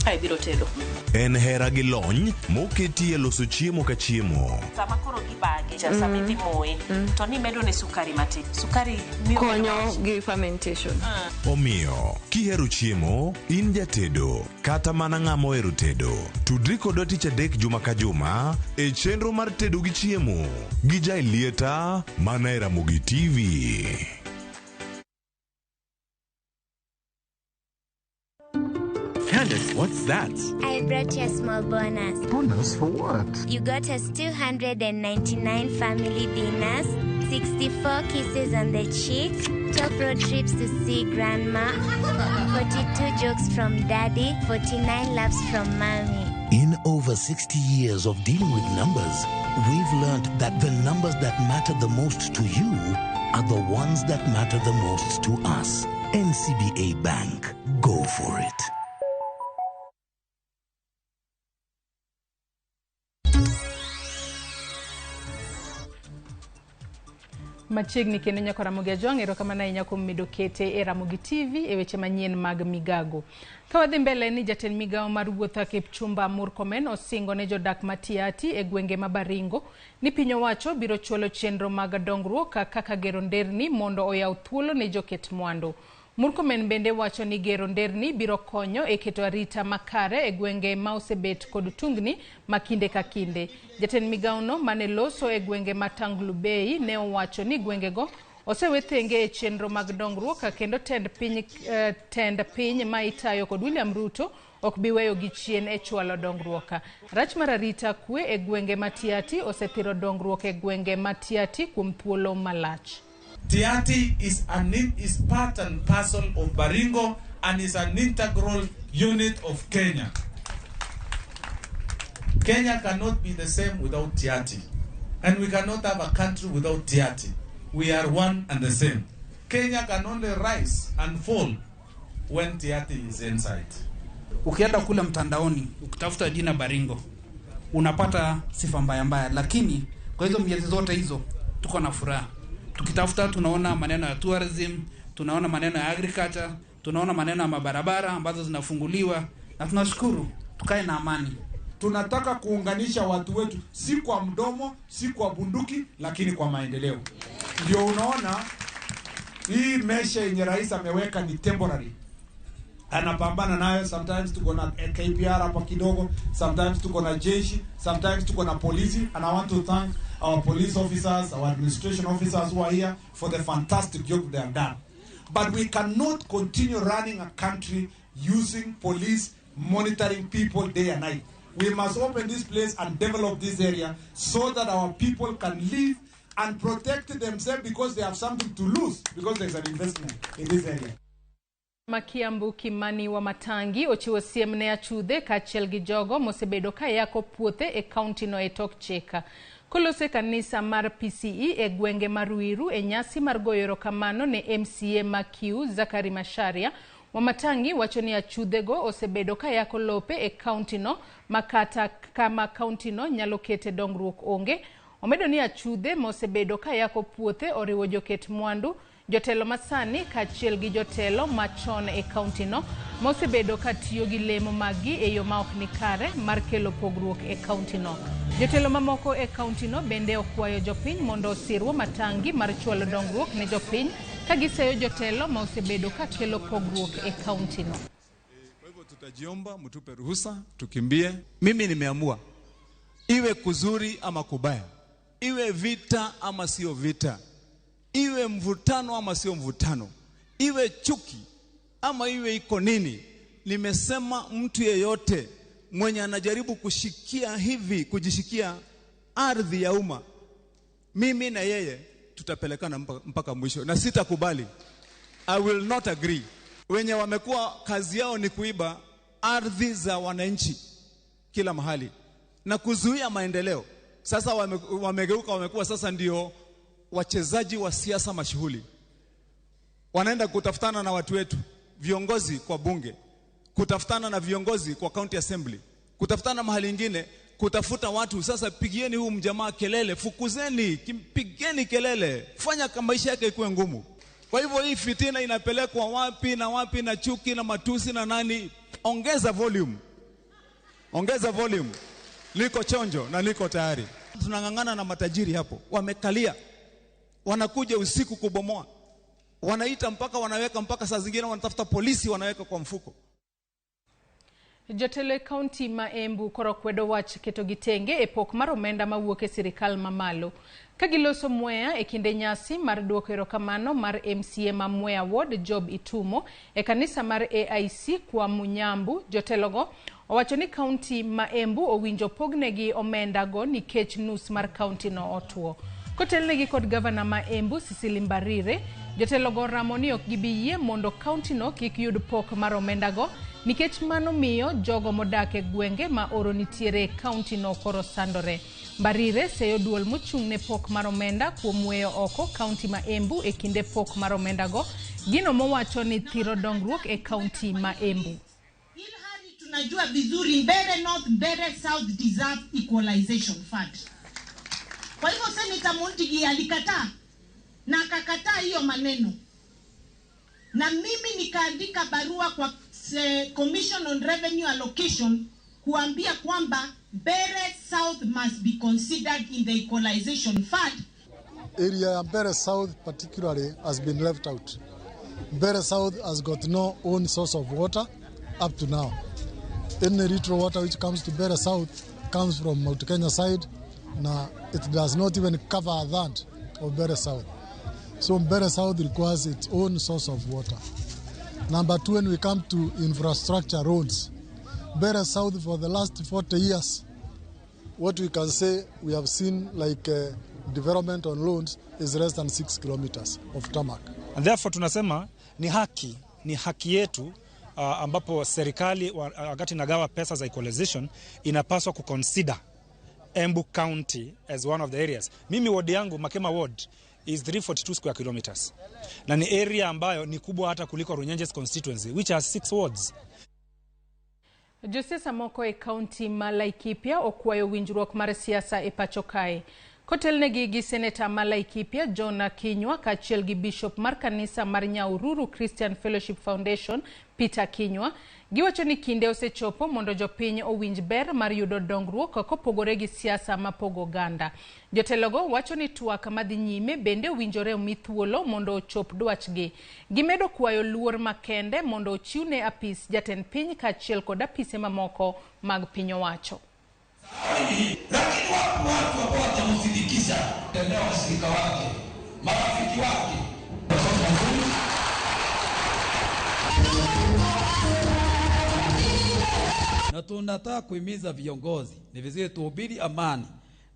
Ai biro tedo. En hera gi lony moketi e loso chiemo ka chiemo. Sama koro gibage, sama idhi moye, to nimedo ne sukari matin. Sukari miyo konyo gi fermentation. Omiyo, kihero chiemo, in jatedo, kata mana ng'ama ohero tedo, tudri kodwa tich adek juma ka juma e chenro mar tedo gi chiemo gi Jailieta mana e Ramogi TV. Candace, what's that? I brought you a small bonus. Bonus for what? You got us 299 family dinners, 64 kisses on the cheek, 12 road trips to see grandma, 42 jokes from daddy, 49 laughs from mommy. In over 60 years of dealing with numbers, we've learned that the numbers that matter the most to you are the ones that matter the most to us. NCBA Bank. Go for it. Machiegni kendo nyako Ramogi Ajwang', erokamano ahinya kuom medo kete e Ramogi TV e weche manyien mag migago. Ka wadhi mbele ni jatend migawo mar wuoth Kipchumba Murkomen osingo ne jodak ma Tiaty e gwenge ma Baringo ni piny owacho biro chwalo chenro mag dongruok kaka gero nderni mondo oyaw thuolo ne joket mwandu. Murkomen bende wacho ni gero nderni biro konyo e keto arita makare e gwenge ma osebet kod tungni ma kinde ka kinde. Jatend migawono mane loso e gwenge ma Tanglu Bay ne owacho ni gwengego osewe thenge e chenro mag dongruok kendo tend piny ma itayo kod William Ruto ok bi weyo gi chien e chwalo dongruok. Rach mar arita kwe e gwenge ma Tiaty osethiro dongruok e gwenge ma Tiaty kuom thuolo malach. Tiaty is part and parcel of Baringo and is an integral unit of Kenya. Kenya cannot be the same without Tiaty, and we cannot have a country without Tiaty. We are one and the same. Kenya can only rise and fall when Tiaty is inside. Ukienda kule mtandaoni ukitafuta jina Baringo unapata sifa mbaya mbaya, lakini kwa hizo miezi zote hizo tuko na furaha. Tukitafuta tunaona maneno ya tourism, tunaona maneno ya agriculture, tunaona maneno ya mabarabara ambazo zinafunguliwa, na tunashukuru. Tukae na amani. Tunataka kuunganisha watu wetu, si kwa mdomo, si kwa bunduki, lakini kwa maendeleo. Ndio unaona hii mesha yenye rais ameweka ni temporary. Anapambana nayo. Sometimes tuko na KPR hapa kidogo, sometimes tuko na jeshi, sometimes tuko na polisi. And I want to thank our police officers, our administration officers who are here for the fantastic job they have done. But we cannot continue running a country using police monitoring people day and night. We must open this place and develop this area so that our people can live and protect themselves, because they have something to lose, because there's an investment in this area. Makiambu Kimani wa Matangi ochiwo siem ne achudhe kaachiel gi jogo mosebedo ka yako puothe e kaunti no e tok chik. Kolose kanisa mar PCE e gwenge mar Ruiru e nyasi mar goyo erokamano ne MCA ma Kiu Zakari Macharia, Wamatangi wacho ni achudhego osebedo ka yako lope e kaunti no makata kama kaunti no nyalo kete dongruok onge. Omedo ni achudhe mosebedo ka yako puothe oriwo joket mwandu, jotelo masani kaachiel gi jotelo machon e kaunti no mosebedo ka tiyo gi lemo maggi e yo ma ok ni kare mar kelo pogruok e kaunti no. Jotelo mamoko e kaunti no bende okwayo jopiny mondo osir Wamatangi mar chwalo dongruok ne jopiny ka giseyo jotelo ma osebedo ka kelo pogruok e kaunti no. Kwa hivyo tutajiomba mtupe ruhusa tukimbie. Mimi nimeamua, iwe kuzuri ama kubaya, iwe vita ama sio vita, iwe mvutano ama sio mvutano, iwe chuki ama iwe iko nini, nimesema mtu yeyote mwenye anajaribu kushikia hivi, kujishikia ardhi ya umma, mimi na yeye tutapelekana mpaka mwisho, na sitakubali. I will not agree. Wenye wamekuwa kazi yao ni kuiba ardhi za wananchi kila mahali na kuzuia maendeleo, sasa wamegeuka, wamekuwa sasa ndio wachezaji wa siasa mashuhuli. Wanaenda kutafutana na watu wetu, viongozi kwa bunge, kutafutana na viongozi kwa county assembly, kutafutana mahali ingine, kutafuta watu. Sasa pigieni huu mjamaa kelele, fukuzeni, pigeni kelele, fanya kama maisha yake ikuwe ngumu. Kwa hivyo hii fitina inapelekwa wapi na wapi, na chuki na matusi na nani? Ongeza volume, ongeza volume. Niko chonjo na niko tayari. Tunang'ang'ana na matajiri hapo, wamekalia, wanakuja usiku kubomoa, wanaita mpaka wanaweka mpaka saa zingine wanatafuta polisi wanaweka kwa mfuko. Jotelo e kaunti ma Embu koro kwedo wach keto gi tenge e pok mar omenda mawuok e sirikal mamalo. Ka giloso Mwea e kinde nyasi mar duoko erokamano mar MCA ma Mwea Ward Job Itumo e kanisa mar AIC kwa Munyambu, jotelogo owacho ni kaunti ma Embu owinjo pognegi omenda go nikech nus mar kaunti no otuo. Kotelnegi kod gavana ma Embu Cecily Mbarire, jotelogo oramo ni ok gibi yie mondo kauntino kik yud pok mar omendago nikech mano miyo jogo modak e gwenge ma oro nitiere e kauntino koro sandore. Mbarire seyo duol mochung' ne pok mar omenda kuom weyo oko kaunti ma Embu e kinde pok mar omendago, gino mowacho ni thiro dongruok e kaunti ma Embu. Tunajua vizuri Mbeere North, Mbeere South deserve equalization fund. Kwa hivyo Senator Mundigi alikataa na akakataa hiyo maneno, na mimi nikaandika barua kwa Commission on Revenue Allocation kuambia kwamba Mbeere South must be considered in the equalization fund. Area ya Mbeere South particularly has been left out. Mbeere South has got no own source of water up to now. Any little water which comes to Mbeere South comes from Mount Kenya side. Now, it does not even cover a third of Mbeere South. So Mbeere South requires its own source of water. Number two, when we come to infrastructure roads, Mbeere South for the last 40 years, what we can say we have seen like development on roads is less than 6 kilometers of tarmac. And therefore tunasema ni haki yetu ambapo serikali wakati inagawa pesa za equalization inapaswa kuconsider Embu County as one of the areas. Mimi ward yangu Makema ward is 342 square kilometers. Na ni area ambayo ni kubwa hata kuliko Runyenjes constituency which has 6 wards. Josiasa moko e kaunti ma Laikipia okwayo winjruok mar siasa e pacho kae. Kotelnegi gi seneta ma Laikipia John Kinyua kaachiel gi bishop mar kanisa mar Nyahururu Christian Fellowship Foundation Peter Kinyua, giwacho ni kinde osechopo mondo jopiny owinj ber mar yudo dongruok kopogore gi siasa mapogo oganda. Jotelogo wacho ni twak madhi nyime bende owinjore omi thuolo mondo ochop dwachgi. Gimedo kwayo luor makende mondo ochiwne apis jatend piny kaachiel kod apise mamoko mag piny owacho. Lakini wapo watu ambao watamsindikisha tembea washirika wake, marafiki wake. Na tunataka kuhimiza viongozi, ni vizuri tuhubiri amani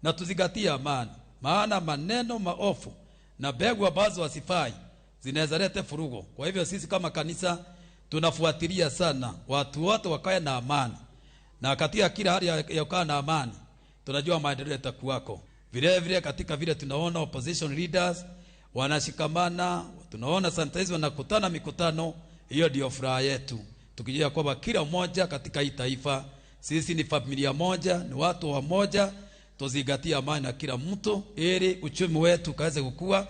na tuzingatie amani, maana maneno maofu na mbegu ambazo hasifai zinaweza leta furugo. Kwa hivyo sisi kama kanisa tunafuatilia sana watu wote wakae na amani, na katika kila hali ya kukaa na amani tunajua maendeleo yatakuwako. Vile vile katika vile tunaona opposition leaders wanashikamana, tunaona sometimes wanakutana mikutano, hiyo ndio furaha yetu, tukijua kwamba kila mmoja katika hii taifa sisi ni familia moja, ni watu wa moja, tuzingatie amani na kila mtu ili uchumi wetu kaweze kukua.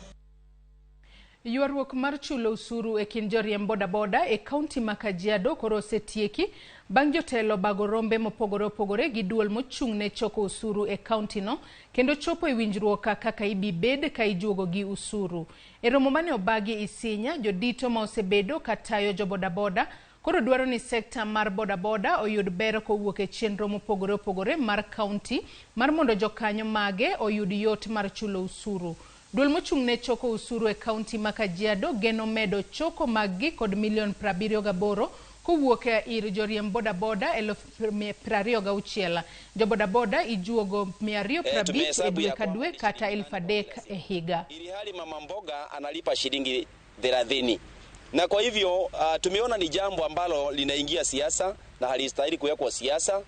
Ywaruok mar chulo usuru e kind joriemb bodaboda e kaunti ma Kajiado koro osetieki bang' jotelo bago rombe mopogore opogore gi duol mochung' ne choko usuru e kaunti no kendo chopo e winjruok kaka ibibed ka ijuogo gi usuru. E romo mane obagi Isinya, jodito ma osebedo katayo jobodaboda koro dwaro ni sekta mar bodaboda oyud ber kowuok e chenro mopogore opogore mar kaunti mar mondo jokanyo mage oyud yot mar chulo usuru. Duol mochung' ne choko usuru e kaunti ma Kajiado geno medo choko maggi kod milion 78 kowuok ir joriemb bodaboda 26,000. Jobodaboda ijuogo 250 e dwe ka dwe kata 3,000 e higa. Ili hali mama mboga analipa shilingi 30. Na kwa hivyo tumeona ni jambo ambalo linaingia siasa na halistahili kuwekwa siasa,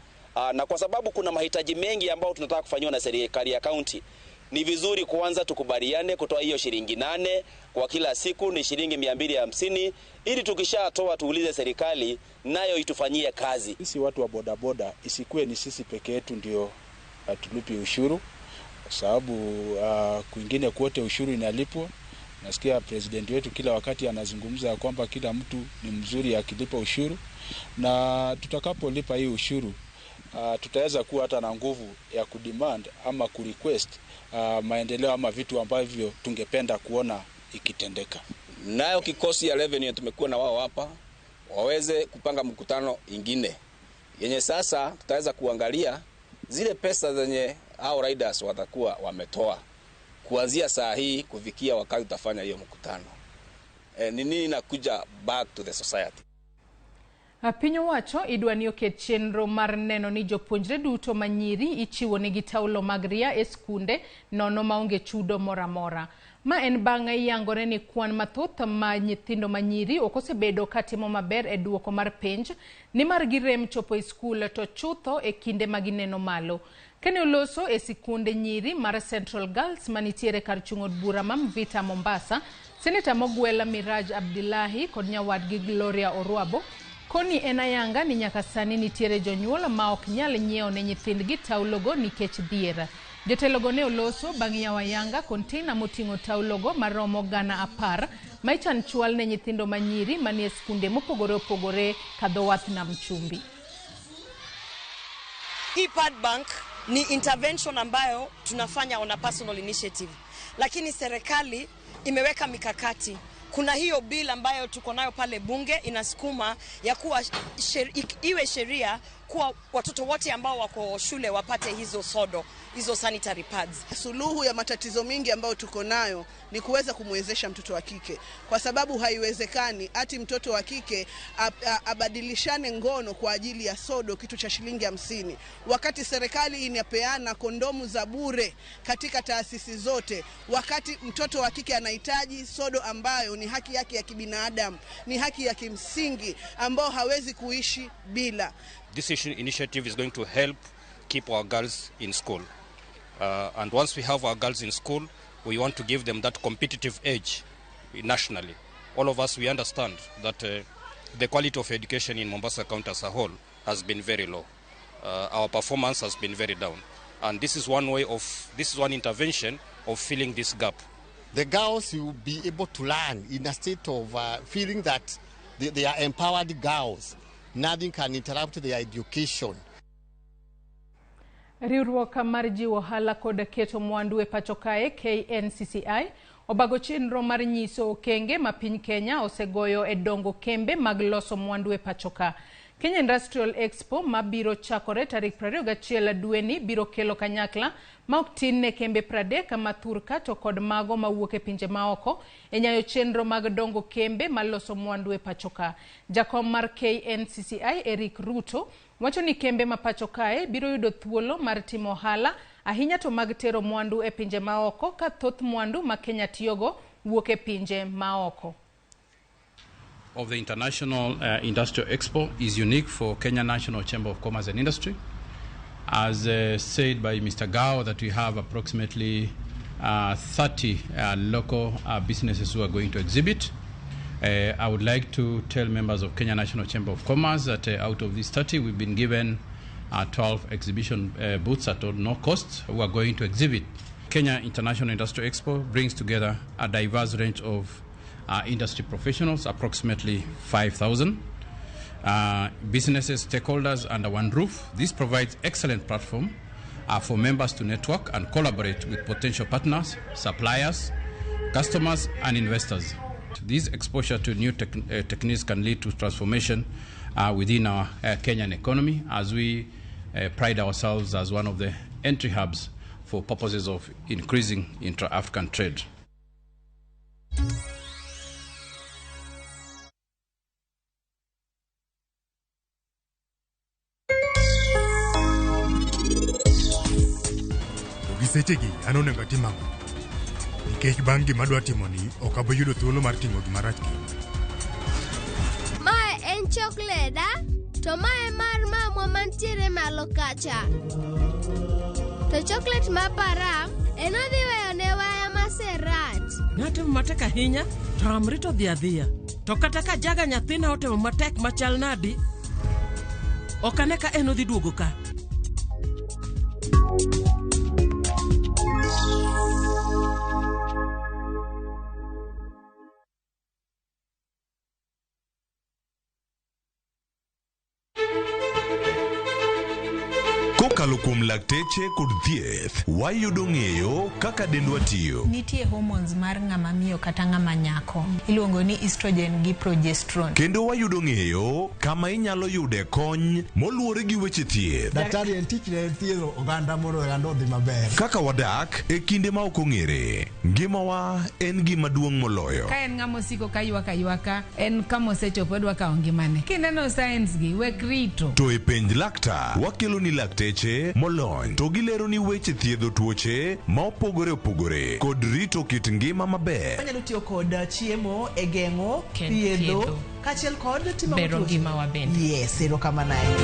na kwa sababu kuna mahitaji mengi ambayo tunataka kufanyiwa na serikali ya kaunti, ni vizuri kuanza tukubaliane kutoa hiyo shilingi 8 kwa kila siku, ni shilingi 250, ili tukishatoa tuulize serikali nayo itufanyie kazi. Sisi watu wa bodaboda isikuwe ni sisi peke yetu ndio tulipi ushuru, sababu kwingine kote ushuru inalipwa. Nasikia president wetu kila wakati anazungumza kwamba kila mtu ni mzuri akilipa ushuru, na tutakapolipa hii ushuru tutaweza kuwa hata na nguvu ya kudemand ama kurequest maendeleo ama vitu ambavyo tungependa kuona ikitendeka. Nayo kikosi ya revenue tumekuwa na wao hapa waweze kupanga mkutano ingine yenye sasa tutaweza kuangalia zile pesa zenye hao riders watakuwa wametoa kuanzia saa hii kufikia wakati tutafanya hiyo mkutano. Ni nini inakuja back to the society. Piny owacho idwa ni oket chenro mar neno ni jopuonjre duto ma nyiri ichiwo negi taulo mag ria e skunde nono maonge chudo moro amora. Ma en bang' yangore ni kwan mathoth ma nyithindo ma nyiri ok osebedo katimo maber e duoko mar penj nimar girem chopo e skul to chutho e kinde ma gineno malo. Kane oloso e sikunde nyiri mar Central Girls manitiere kar chung' od bura ma Mvita Mombasa, Seneta mogwel Miraj Abdillahi kod nyawadgi Gloria Orwabo koni en ayanga ni nyaka sani nitiere jonyuol ma ok nyal nyiewo ne nyithindgi taulogo nikech dhier. Jotelogo ne oloso bang' yawo ayanga konteina moting'o taulogo maromo 10,000 ma ichan chwal ne nyithindo ma nyiri manie skunde mopogore opogore kadho wath nam chumbi. Hii pad bank ni intervention ambayo tunafanya on a personal initiative, lakini serikali imeweka mikakati. Kuna hiyo bill ambayo tuko nayo pale bunge inasukuma ya kuwa iwe sheria kuwa watoto wote ambao wako shule wapate hizo sodo, hizo sanitary pads. Suluhu ya matatizo mingi ambayo tuko nayo ni kuweza kumwezesha mtoto wa kike, kwa sababu haiwezekani ati mtoto wa kike abadilishane ngono kwa ajili ya sodo kitu cha shilingi 50, wakati serikali inapeana kondomu za bure katika taasisi zote, wakati mtoto wa kike anahitaji sodo ambayo ni haki yake ya kibinadamu, ni haki ya kimsingi ambayo hawezi kuishi bila. This initiative is going to help keep our girls in school. And once we have our girls in school, we want to give them that competitive edge nationally. All of us, we understand that the quality of education in Mombasa County as a whole has been very low. Our performance has been very down. And this is one way of, this is one intervention of filling this gap. The girls will be able to learn in a state of feeling that they are empowered girls. Nothing can interrupt their education. Riwruok mar jiwo ohala kod keto mwandu e pacho kae KNCCI obago chenro mar nyiso okenge ma piny Kenya osegoyo e dongo kembe mag loso mwandu e pacho ka. Kenya Industrial Expo mabiro chakore tarik 21 dweni biro kelo kanyakla ma ok tin ne kembe 30 ma thurka to kod mago mawuok e pinje maoko e nyayo chenro mag dongo kembe maloso mwandu e pacho ka. Jakom mar KNCCI Eric Ruto wacho ni kembe ma pacho kae biro yudo thuolo mar timo ohala ahinya to mag tero mwandu e pinje maoko ka thoth mwandu ma Kenya tiyogo wuok e pinje maoko. Of the International Industrial Expo is unique for Kenya National Chamber of Commerce and Industry. As said by Mr. Gao, that we have approximately 30 local businesses who are going to exhibit. I would like to tell members of Kenya National Chamber of Commerce that out of these 30, we've been given 12 exhibition booths at no cost who are going to exhibit. Kenya International Industrial Expo brings together a diverse range of industry professionals, approximately 5,000 businesses, stakeholders under one roof. This provides excellent platform for members to network and collaborate with potential partners, suppliers, customers, and investors. This exposure to new techniques can lead to transformation within our Kenyan economy, as we pride ourselves as one of the entry hubs for purposes of increasing intra-African trade. Sechegi an onego atim ang'o? Nikech bang' gima adwa timoni, ok abi yudo thuolo mar timo gima rach kendo. Mae en chokleda, to mae mar mamwa mantiere malo kacha. To choklet ma param, en odhi weyo ne waya maserach. Natemo matek ahinya, to Amrito dhi adhiya. To kata ka jaga nyathina otemo matek machal nadi, ok ane ka en odhi duogo ka. Kokalo kuom lakteche kod thieth, wayudo ng'eyo kaka dendwa tiyo. Nitie hormones mar ng'ama miyo kata ng'ama nyako iluongo ni estrogen gi progesterone. Kendo wayudo ng'eyo kama inyalo yude kony moluwore gi weche thieth. Daktari en tichne en thiedho oganda mondo oganda odhi maber. Kaka wadak e kinde ma ok ong'ere, ngimawa en gima duong' moloyo. Ka en ng'ama osiko ka ywak aywaka, en kama osechopo odwa kawo ngimane. Kineno signs gi, wek rito. To e penj laktar, wakelo ni lakteche molony to gilero ni weche thiedho tuoche ma opogore opogore kod rito kit ngima maber. Wanyalo tiyo kod chiemo e geng'o, Ken thiedho, thiedho. kaachiel kod timo Bero tuoche. ngimawa bende. Yes, erokamano ahinya.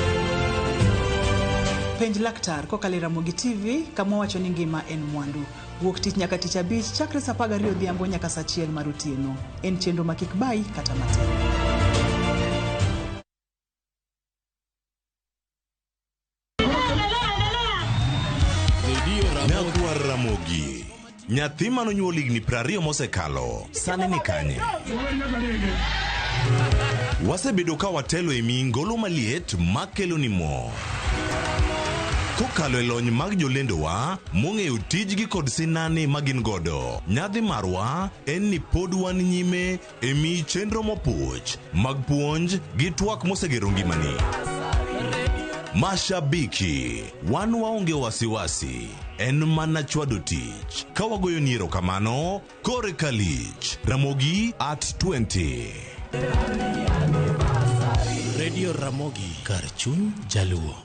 Penj laktar kokalo e Ramogi TV kama wacho ni ngima en mwandu. Wuok tich nyaka tich abich chakre saa 12 odhiambo nyaka saa 1 mar otieno. En chenro ma kik bayi kata matin. Nyakwar Ramogi, nyathi manonyuol higni 20 mosekalo, sani ni kanye? Wasebedo ka watelo e mingolo maliet makelo ni mor. Kokalo e lony mag jolendowa mong'eyo tijgi kod sinani ma gin godo, nyadhi marwa en ni pod wan nyime e miyi chenro mopuch mag puonj gi twak mosegero ngimani. Mashabiki, wan waonge wasiwasi, en mana chwado tich. Ka wagoyo ni erokamano, kore kalich. Ramogi at 20. Radio Ramogi kar chuny Jaluo.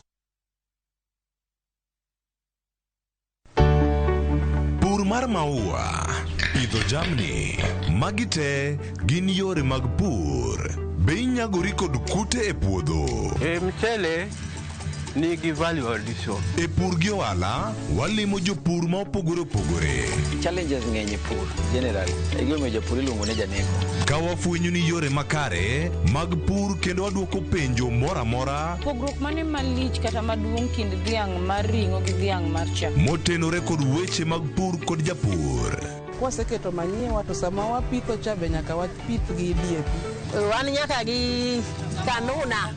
Pur mar maua, pidho jamni, magi te gin yore mag pur. Be inyagori kod kute e puodho? E mchele nigi value addition. E pur gi ohala, walimo jopur ma opogore opogore. Challenges ng'eny e pur generally. E gimomiyo japur iluongo ni janeko. Ka wafwenyo ni yore makare mag pur kendo waduoko penjo moro amora Pogruok mane malich kata maduong' kind dhiang' mar ring'o gi dhiang' mar chak? motenore kod weche mag pur kod japur. Kwaseketo manyiwa to sama wapitho cha be nyaka wapith gi DAP. Wan nyaka gi kanuna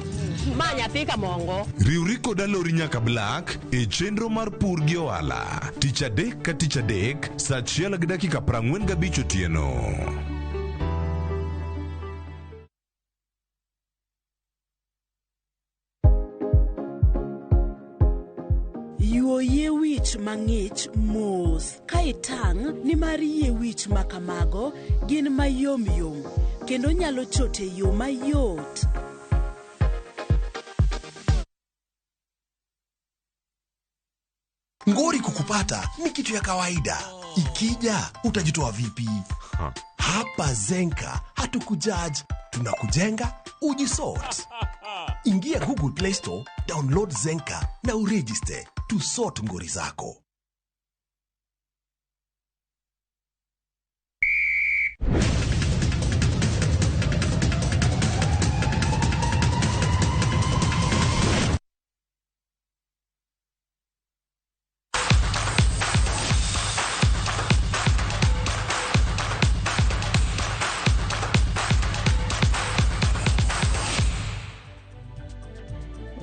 ma nyathi kamongo. Riwri kod Alori nyaka Black e chenro mar pur gi ohala tich adek ka tich adek saa achiel gi dakika 45 otieno. Yuo yie wich mang'ich mos ka itang' nimar yie wich ma kamago gin mayom yom kendo nyalo chot e yo mayot. Ngori kukupata ni kitu ya kawaida. Ikija utajitoa vipi? Hapa Zenka hatukujudge, tunakujenga ujisort. Ingia Google Play Store, download Zenka na uregister tusort ngori zako.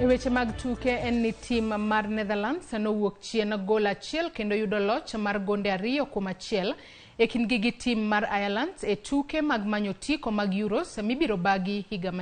E weche mag tuke en ni tim mar Netherlands nowuok chien gol achiel kendo yudo loch mar gonde 2-1 e kindgi gi tim mar Ireland e tuke mag manyo otiko mag Euros mibiro bagi higa